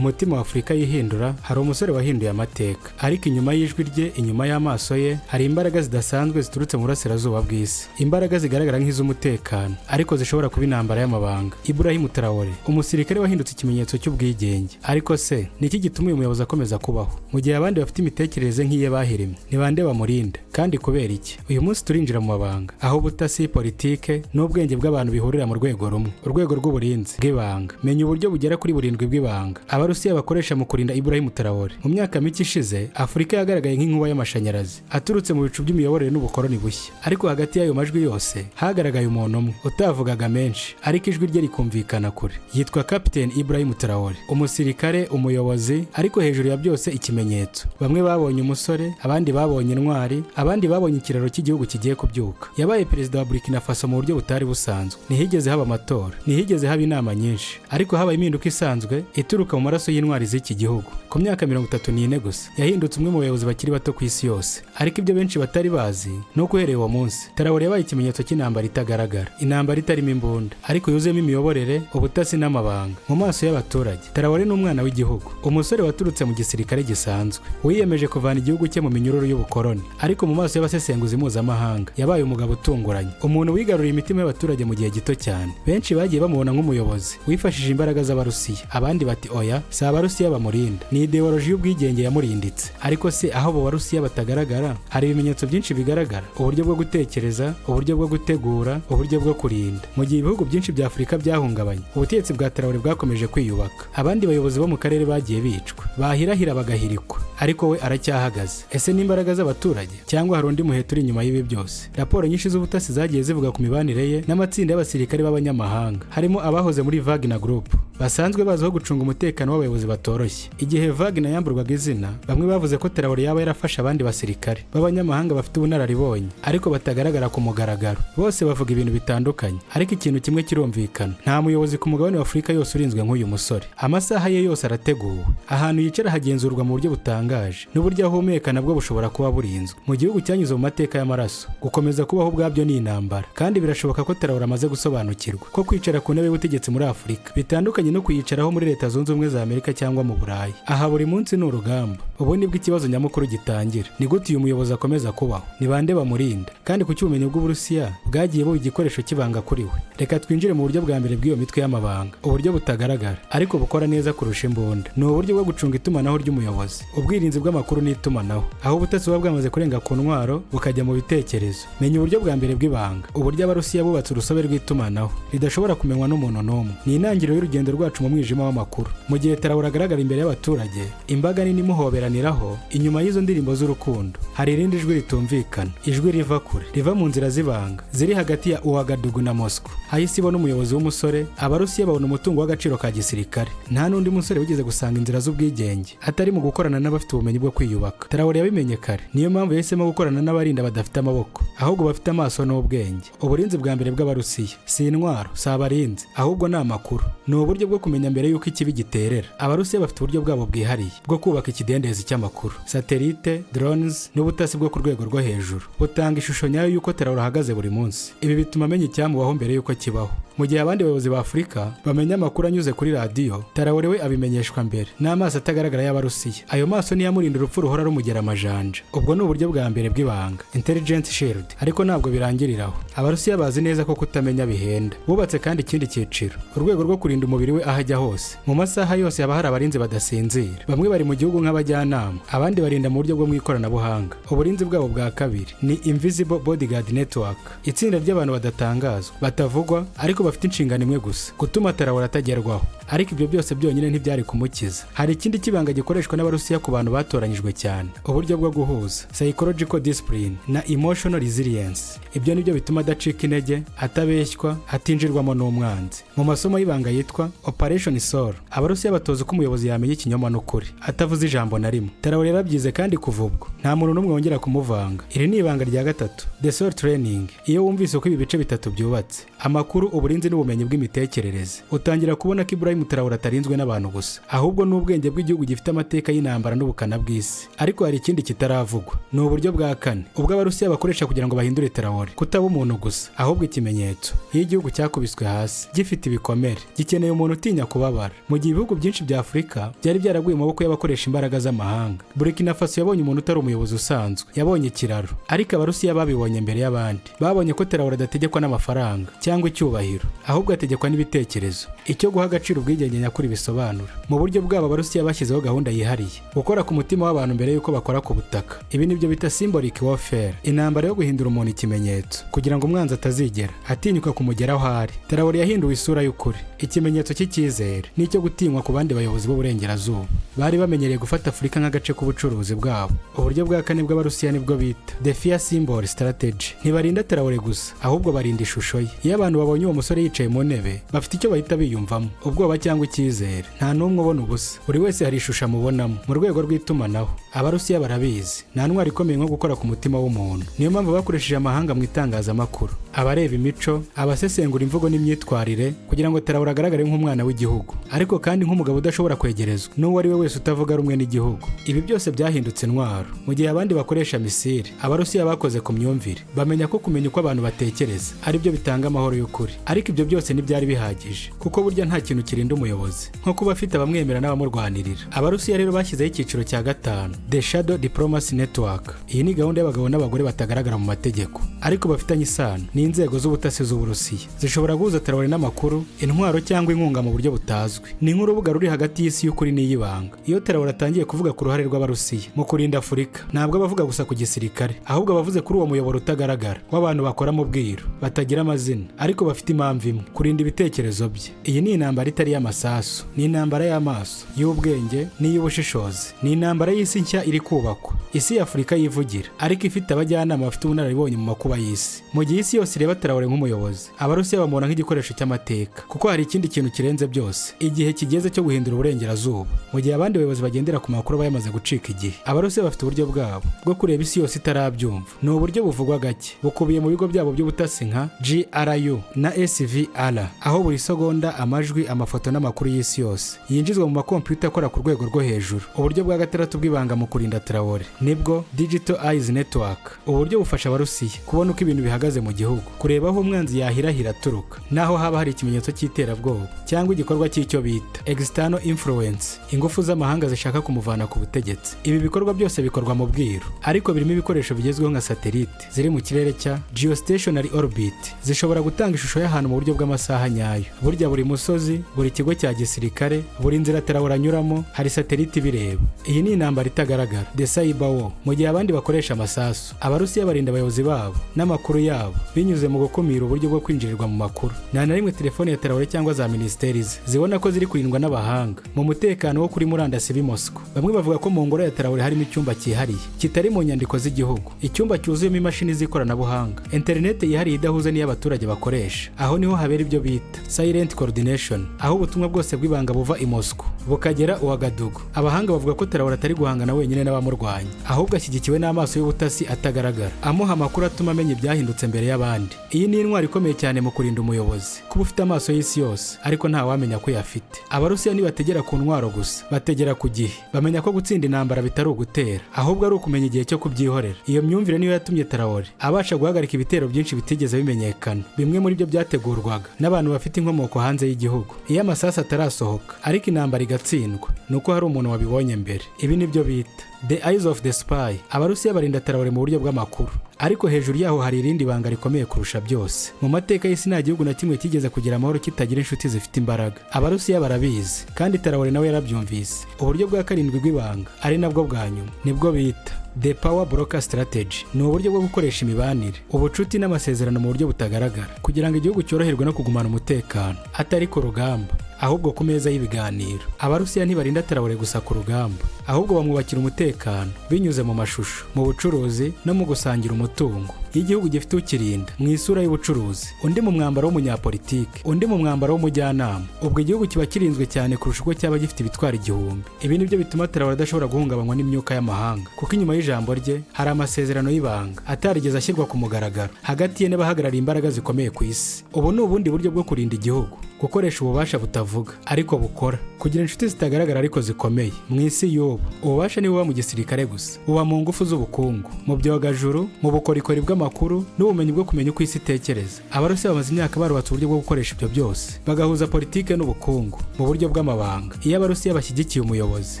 Mu mutima wa Afurika yihindura hari umusore wahinduye amateka, ariko inyuma y'ijwi rye, inyuma y'amaso ye, hari imbaraga zidasanzwe ziturutse mu burasirazuba bw'isi, imbaraga zigaragara nk'iz'umutekano ariko zishobora kuba intambara y'amabanga. Ibrahim Traore, umusirikare wahindutse ikimenyetso cy'ubwigenge. Ariko se ni iki gituma uyu muyobozi akomeza kubaho mu gihe abandi bafite imitekerereze nk'iye bahirimye? Ni bande bamurinda, kandi kubera iki? Uyu munsi turinjira mu mabanga aho ubutasi, politike n'ubwenge bw'abantu bihurira mu rwego rumwe, urwego rw'uburinzi bw'ibanga. Menya uburyo bugera kuri burindwi bw'ibanga Abarusiya bakoresha mu kurinda Ibrahim Traore. Mu myaka mike ishize, Afurika yagaragaye nk'inkuba y'amashanyarazi aturutse mu bicu by'imiyoborere n'ubukoloni bushya. Ariko hagati y'ayo majwi yose hagaragaye umuntu umwe utavugaga menshi, ariko ijwi rye rikumvikana kure. Yitwa Captain Ibrahim Traore, umusirikare, umuyobozi, ariko hejuru ya byose ikimenyetso. Bamwe babonye umusore, abandi babonye intwari, abandi babonye ikiraro cy'igihugu kigiye kubyuka. Yabaye perezida wa Burkina Faso mu buryo butari busanzwe. Ntihigeze haba amatora, ntihigeze haba inama nyinshi, ariko habaye impinduka isanzwe ituruka mu maraso y'intwari z'iki gihugu. Ku myaka 34 gusa, yahindutse umwe mu bayobozi bakiri bato ku isi yose. Ariko ibyo benshi batari bazi ni uko uhereye uwo munsi, Traore yabaye ikimenyetso cy'intambara itagaragara, intambara itarimo imbunda ariko yuzuyemo imiyoborere, ubutasi n'amabanga. Mu maso y'abaturage, Traore ni umwana w'igihugu, umusore waturutse mu gisirikare gisanzwe wiyemeje kuvana igihugu cye mu minyururu y'ubukoloni. Ariko mu maso y'abasesenguzi mpuzamahanga, yabaye umugabo utunguranye, umuntu wigaruriye imitima y'abaturage mu gihe gito cyane. Benshi bagiye bamubona nk'umuyobozi wifashishije imbaraga z'Abarusiya, abandi bati: "Oya, si Abarusiya bamurinda, ni ideoloji y'ubwigenge yamurinditse." Ariko se aho abo Barusiya batagaragara, hari ibimenyetso byinshi bigaragara: uburyo bwo gutekereza, uburyo bwo gutegura, uburyo bwo kurinda. Mu gihe ibihugu byinshi bya Afurika byahungabanye, ubutegetsi bwa Traore bwakomeje kwiyubaka. Abandi bayobozi bo mu karere bagiye bicwa, bahirahira bagahirikwa, ariko we aracyahagaze. Ese n'imbaraga z'abaturage, cyangwa hari undi muheto uri inyuma y'ibi byose? Raporo nyinshi z'ubutasi zagiye zivuga ku mibanire ye n'amatsinda y'abasirikare b'abanyamahanga, harimo abahoze muri Wagner Group basanzwe bazwiho gucunga umutekano w'abayobozi batoroshye. Igihe Wagner yamburwaga izina, bamwe bavuze ko Traore yaba yarafashe abandi basirikare b'abanyamahanga bafite ubunararibonye ariko batagaragara ku mugaragaro. Bose bavuga ibintu bitandukanye, ariko ikintu kimwe kirumvikana: nta muyobozi ku mugabane wa Afurika yose urinzwe nk'uyu musore. Amasaha ye yose arateguwe, ahantu yicara hagenzurwa mu buryo butangaje, n'uburyo ahumeka nabwo bushobora kuba burinzwe. Mu gihugu cyanyuze mu mateka y'amaraso, gukomeza kubaho ubwabyo ni intambara. Kandi birashoboka ko Traore amaze gusobanukirwa ko kwicara ku ntebe y'ubutegetsi muri Afurika bitandukanye no kuyicaraho muri Leta Zunze Ubumwe za Amerika cyangwa mu Burayi. Aha buri munsi ni urugamba. Ubu nibwo ikibazo nyamukuru gitangira: ni gute uyu muyobozi akomeza kubaho? Ni bande bamurinda? Kandi kuki ubumenyi bw'Uburusiya bwagiye buba igikoresho cy'ibanga kuri we? Reka twinjire mu buryo bwa mbere bw'iyo mitwe y'amabanga, uburyo butagaragara ariko bukora neza kurusha imbunda. Ni uburyo bwo gucunga itumanaho ry'umuyobozi, ubwirinzi bw'amakuru n'itumanaho, aho ubutasi buba bwamaze kurenga ku ntwaro bukajya mu bitekerezo. Menya uburyo bwa mbere bw'ibanga, uburyo Abarusiya bubatse urusobe rw'itumanaho ridashobora kumenywa n'umuntu n'umwe. Ni intangiriro y'urugendo rwacu mu mwijima w'amakuru. Mu gihe Traore agaragara imbere y'abaturage, imbaga nini imuhoberaniraho, inyuma y'izo ndirimbo z'urukundo hari irindi jwi ritumvikana, ijwi riva kure, riva mu nzira z'ibanga ziri hagati ya Ouagadougou na Moscow. Aho isi ibona umuyobozi w'umusore, Abarusiya babona umutungo w'agaciro ka gisirikare. Nta n'undi musore wigeze gusanga inzira z'ubwigenge atari mu gukorana n'abafite ubumenyi bwo kwiyubaka. Traore yabimenye kare, niyo mpamvu yahisemo gukorana n'abarinda badafite amaboko, ahubwo bafite amaso n'ubwenge. Uburinzi bwa mbere bw'Abarusiya si intwaro, si abarinzi, ahubwo ni amakuru. Ni uburyo bwo kumenya mbere y'uko ikibi giterera. Abarusiya bafite uburyo bwabo bwihariye bwo kubaka ikidendezi cy'amakuru, satellite, drones n'ubutasi bwo ku rwego rwo hejuru butanga ishusho nyayo y'uko Traore ahagaze buri munsi. Ibi bituma amenya icyamubaho mbere y'uko kibaho. Mu gihe abandi bayobozi ba Afurika bamenya amakuru anyuze kuri radiyo, Traore we abimenyeshwa mbere n'amaso atagaragara y'Abarusiya. Ayo maso niyo amurinda urupfu ruhora rumugera amajanja. Ubwo ni uburyo bwa mbere bw'ibanga, intelligence shield. Ariko ntabwo birangiriraho. Abarusiya bazi neza ko kutamenya bihenda. Bubatse kandi ikindi cyiciro, urwego rwo kurinda umubiri we aho ajya hose. Mu masaha yose haba hari abarinzi badasinzira. Bamwe bari mu gihugu nk'abajyanama, abandi barinda mu buryo bwo mu ikoranabuhanga. Uburinzi bwabo bwa kabiri ni Invisible Bodyguard Network, itsinda ry'abantu badatangazwa, batavugwa, ariko bafite inshingano imwe gusa: gutuma Traore atagerwaho. Ariko ibyo byose byonyine ntibyari kumukiza. Hari ikindi kibanga gikoreshwa n'Abarusiya ku bantu batoranyijwe cyane, uburyo bwo guhuza psychological discipline na emotional resilience. Ibyo nibyo bituma adacika intege, atabeshywa, atinjirwamo n'umwanzi. Mu masomo y'ibanga yitwa Operation Soul, Abarusiya batoza uko umuyobozi yamenya ikinyoma n'ukuri atavuze ijambo na rimwe. Traore yarabyize, kandi kuva ubwo nta muntu n'umwe wongera kumuvanga. Iri ni ibanga rya gatatu, the Soul Training. Iyo wumvise uko ibi bice bitatu byubatse, amakuru, uburinzi. uburinzi n'ubumenyi bw'imitekerereze, utangira kubona ko Ibrahim Traoré atarinzwe n'abantu gusa, ahubwo n'ubwenge bw'igihugu gifite amateka y'intambara n'ubukana bw'isi. Ariko hari ikindi kitaravugwa, ni uburyo bwa kane, ubwo Abarusiya bakoresha kugira ngo bahindure Traoré kutaba umuntu gusa, ahubwo ikimenyetso. Iyo igihugu cyakubiswe hasi gifite ibikomere, gikeneye umuntu utinya kubabara. Mu gihe ibihugu byinshi bya Afurika byari byaraguye mu maboko y'abakoresha imbaraga z'amahanga, Burkina Faso yabonye umuntu utari umuyobozi usanzwe, yabonye ikiraro. Ariko Abarusiya babibonye mbere y'abandi. Babonye ko Traoré adategekwa n'amafaranga cyangwa icyubahiro, ahubwo ategekwa n'ibitekerezo, icyo guha agaciro ubwigenge nyakuri bisobanura. Mu buryo bwabo, Abarusiya bashyizeho gahunda yihariye, gukora ku mutima w'abantu mbere y'uko bakora ku butaka. Ibi nibyo bita symbolic warfare, intambara yo guhindura umuntu ikimenyetso kugira ngo umwanzi atazigera atinyuka kumugeraho aho ari. Traoré yahinduwe isura y'ukuri, ikimenyetso cy'icyizere n'icyo gutinywa ku bandi bayobozi b'uburengerazuba bari bamenyereye gufata Afurika nk'agace k'ubucuruzi bwabo. Uburyo bwa kane bw'Abarusiya nibwo bita the fear symbol strategy. Ntibarinda Traoré gusa, ahubwo barinda ishusho ye. Iyo abantu babonye uwo musore yicaye mu ntebe, bafite icyo bahita biyumvamo, ubwoba cyangwa icyizere. Nta n'umwe ubona ubusa, buri wese hari ishusho amubonamo. Mu rwego rw'itumanaho, Abarusiya barabizi, nta ntwaro ikomeye nko gukora ku mutima w'umuntu. Niyo mpamvu bakoresheje amahanga mu itangazamakuru, abareba imico, abasesengura imvugo n'imyitwarire, kugira ngo Traoré agaragare nk'umwana w'igihugu, ariko kandi nk'umugabo udashobora kwegerezwa n'uwo ari we wese utavuga rumwe n'igihugu. Ibi byose byahindutse intwaro. Mu gihe abandi bakoresha misile, Abarusiya bakoze ku myumvire, bamenya ko kumenya uko abantu batekereza ari byo bitanga amahoro y'ukuri. Ariko ibyo byose ntibyari bihagije, kuko burya nta kintu kirinda umuyobozi nko kuba afite abamwemera n'abamurwanirira. Abarusiya rero bashyizeho icyiciro cya gatanu, the shadow diplomacy network. Iyi ni gahunda y'abagabo n'abagore batagaragara mu mategeko, ariko bafitanye isano n'inzego z'ubutasi z'Uburusiya, zishobora guhuza Traoré n'amakuru, intwaro cyangwa inkunga mu buryo butazwi. Ni nk'urubuga ruri hagati y'isi y'ukuri n'iy'ibanga. Iyo Traoré atangiye kuvuga ku ruhare rw'Abarusiya mu kurinda Afurika, ntabwo aba avuga gusa ku gisirikare, ahubwo aba avuze kuri uwo muyoboro utagaragara w'abantu bakora mu bwiru, batagira amazina, ariko bafite impamvu imwe: kurinda ibitekerezo bye. Iyi ni intambara itari iy'amasasu, ni intambara y'amaso, y'ubwenge n'iy'ubushishozi. Ni intambara y'isi nshya iri kubakwa, isi ya Afurika yivugira, ariko ifite abajyanama bafite ubunararibonye mu makuba y'isi. Mu gihe isi yose ireba Traoré nk'umuyobozi, Abarusiya bamubona nk'igikoresho cy'amateka, kuko hari ikindi kintu kirenze byose: igihe kigeze cyo guhindura uburengerazuba. Mu gihe abandi bayobozi bagendera ku makuru aba yamaze gucika igihe, Abarusiya bafite uburyo bwabo bwo kureba isi yose itarabyumva. Ni uburyo buvugwa gake, bukubiye mu bigo byabo by'ubutasi nka GRU na SVR, aho buri segonda amajwi, amafoto n'amakuru y'isi yose yinjizwa mu makompiyuta akora ku rwego rwo hejuru. Uburyo bwa gatandatu bw'ibanga mu kurinda Traoré nibwo Digital Eyes Network. Uburyo bufasha Abarusiya kubona uko ibintu bihagaze mu gihugu, kureba aho umwanzi yahirahira aturuka, n'aho haba hari ikimenyetso cy'iterabwoba cyangwa igikorwa cy'icyo bita external influence, ingufu z'amahanga zishaka kumuvana ku butegetsi. Ibi bikorwa byose bikorwa mu bwiru, ariko birimo ibikoresho bigezweho nka satelite ziri mu kirere cya geostationary orbit, zishobora gutanga ishusho y'ahantu mu buryo bw'amasaha nyayo. Burya buri musozi, buri kigo cya gisirikare, buri nzira Traoré anyuramo, hari satelite ibireba. Iyi ni intambara itagaragara, the cyber war. Mu gihe abandi bakoresha amasasu, Abarusiya barinda abayobozi babo n'amakuru yabo binyuze mu gukumira uburyo bwo kwinjirirwa mu makuru. Nta na rimwe telefone ya Traoré cyangwa za minisiteri ze zibona ko ziri kurindwa n'abahanga mu mutekano wo kuri murandasi b'i Moscow. Bamwe bavuga ko mu ngoro ya Traoré harimo icyumba cyihariye kitari mu nyandiko z'igihugu, icyumba cyuzuyemo imashini z'ikoranabuhanga, interineti yihariye idahuze n'iy'abaturage bakoresha. Aho niho habera ibyo bita silent coordination, aho ubutumwa bwose bw'ibanga buva i Moscow bukagera Ouagadougou. Abahanga bavuga ko Traoré atari guhangana wenyine n'abamurwanya, ahubwo ashyigikiwe n'amaso y'ubutasi atagaragara amuha amakuru atuma amenya ibyahindutse mbere y'abandi. Iyi ni intwaro ikomeye cyane mu kurinda umuyobozi, kuba ufite amaso y'isi yose ariko ntawamenya ko uyafite. Abarusiya ntibategera ku ntwaro gusa, bategera ku gihe. Bamenya ko gutsinda intambara bitari ugutera, ahubwo ari ukumenya igihe cyo kubyihorera. Iyo myumvire niyo yatumye Traoré abasha guhagarika ibitero byinshi bitigeze bimenyekana, bimwe muri byo byategurwaga n'abantu bafite inkomoko hanze y'igihugu. Iyo amasasu atarasohoka ariko intambara igatsindwa, ni uko hari umuntu wabibonye mbere. Ibi nibyo bita the eyes of the spy. Abarusiya barinda Traoré mu buryo bw'amakuru, ariko hejuru yaho hari irindi banga rikomeye kurusha byose. Mu mateka y'isi, nta gihugu na kimwe kigeze kugira amahoro kitagira inshuti zifite imbaraga. Abarusiya barabizi, kandi Traoré nawe yarabyumvise. Uburyo bwa karindwi bw'ibanga, ari nabwo bwa nyuma, nibwo bita the power broker strategy. Ni uburyo bwo gukoresha imibanire, ubucuti n'amasezerano mu buryo butagaragara, kugira ngo igihugu cyoroherwe no kugumana umutekano, atari ku rugamba, ahubwo ku meza y'ibiganiro. Abarusiya ntibarinda Traoré gusa ku rugamba, ahubwo barinda ibitekerezo bye. Bamenya ko kurinda umuyobozi Ahubwo bamwubakira umutekano binyuze mu mashusho, mu bucuruzi no mu gusangira umutungo. Iyo igihugu gifite ukirinda mu isura y'ubucuruzi, undi mu mwambaro w'umunyapolitike, undi mu mwambaro w'umujyanama, ubwo igihugu kiba kirinzwe cyane kurusha uko cyaba gifite ibitwara 1000. Ibi nibyo bituma Traoré adashobora guhungabanywa n'imyuka y'amahanga, kuko inyuma y'ijambo rye hari amasezerano y'ibanga atarigeze ashyirwa ku mugaragaro hagati ye n'abahagarariye imbaraga zikomeye ku isi. Ubu ni ubundi buryo bwo kurinda igihugu: gukoresha ububasha butavuga ariko bukora, kugira inshuti zitagaragara ariko zikomeye. Mu isi y'ubu, ububasha ntibuba mu gisirikare gusa, buba mu ngufu z'ubukungu, mu byogajuru, mu bukorikori bw'amakuru n'ubumenyi bwo kumenya uko isi itekereza. Abarusiya bamaze imyaka barubatse uburyo bwo gukoresha ibyo byose, bagahuza politike n'ubukungu mu buryo bw'amabanga. Iyo Abarusiya bashyigikiye umuyobozi,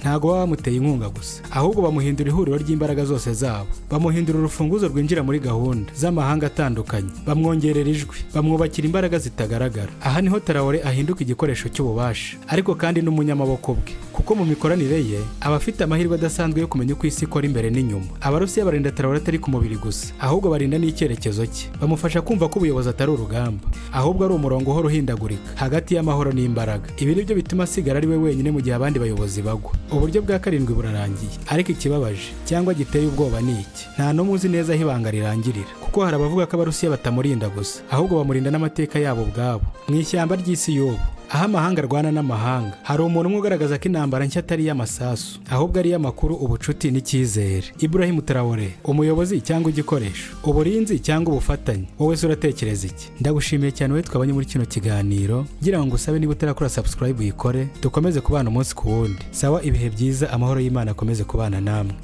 ntabwo baba bamuteye inkunga gusa, ahubwo bamuhindura ihuriro ry'imbaraga zose zabo, bamuhindura urufunguzo rwinjira muri gahunda z'amahanga atandukanye, bamwongerera ijwi, bamwubakira imbaraga zitagaragara. Aha niho Traoré ahinduka igikoresho cy'ububasha, ariko kandi n'umunyamaboko bwe, kuko mu mikoranire ye aba afite amahirwe adasanzwe yo kumenya uko isi ikora imbere n'inyuma. Abarusiya barinda Traoré atari ku mubiri gusa, ahubwo barinda n'icyerekezo cye. Bamufasha kumva ko ubuyobozi atari urugamba, ahubwo ari umurongo uhora uhindagurika hagati y'amahoro n'imbaraga. Ibi nibyo bituma asigara ari we wenyine mu gihe abandi bayobozi bagwa. Uburyo bwa karindwi burarangiye, ariko ikibabaje cyangwa giteye ubwoba ni iki: nta n'umwe uzi neza aho ibanga rirangirira, kuko hari abavuga ko Abarusiya batamurinda gusa, ahubwo bamurinda n'amateka yabo ubwabo. Mu ishyamba ry'isi y'ubu, aho amahanga arwana n'amahanga, hari umuntu umwe ugaragaza ko intambara nshya atari iy'amasasu, ahubwo ari iy'amakuru, ubucuti n'icyizere: Ibrahim Traoré. Umuyobozi cyangwa igikoresho, uburinzi cyangwa ubufatanye, wowe se uratekereza iki? Ndagushimiye cyane wowe twabanye muri kino kiganiro. Ngira ngo ngusabe, niba utarakora subscribe uyikore, dukomeze kubana umunsi ku wundi. Sawa, ibihe byiza, amahoro y'Imana akomeze kubana namwe.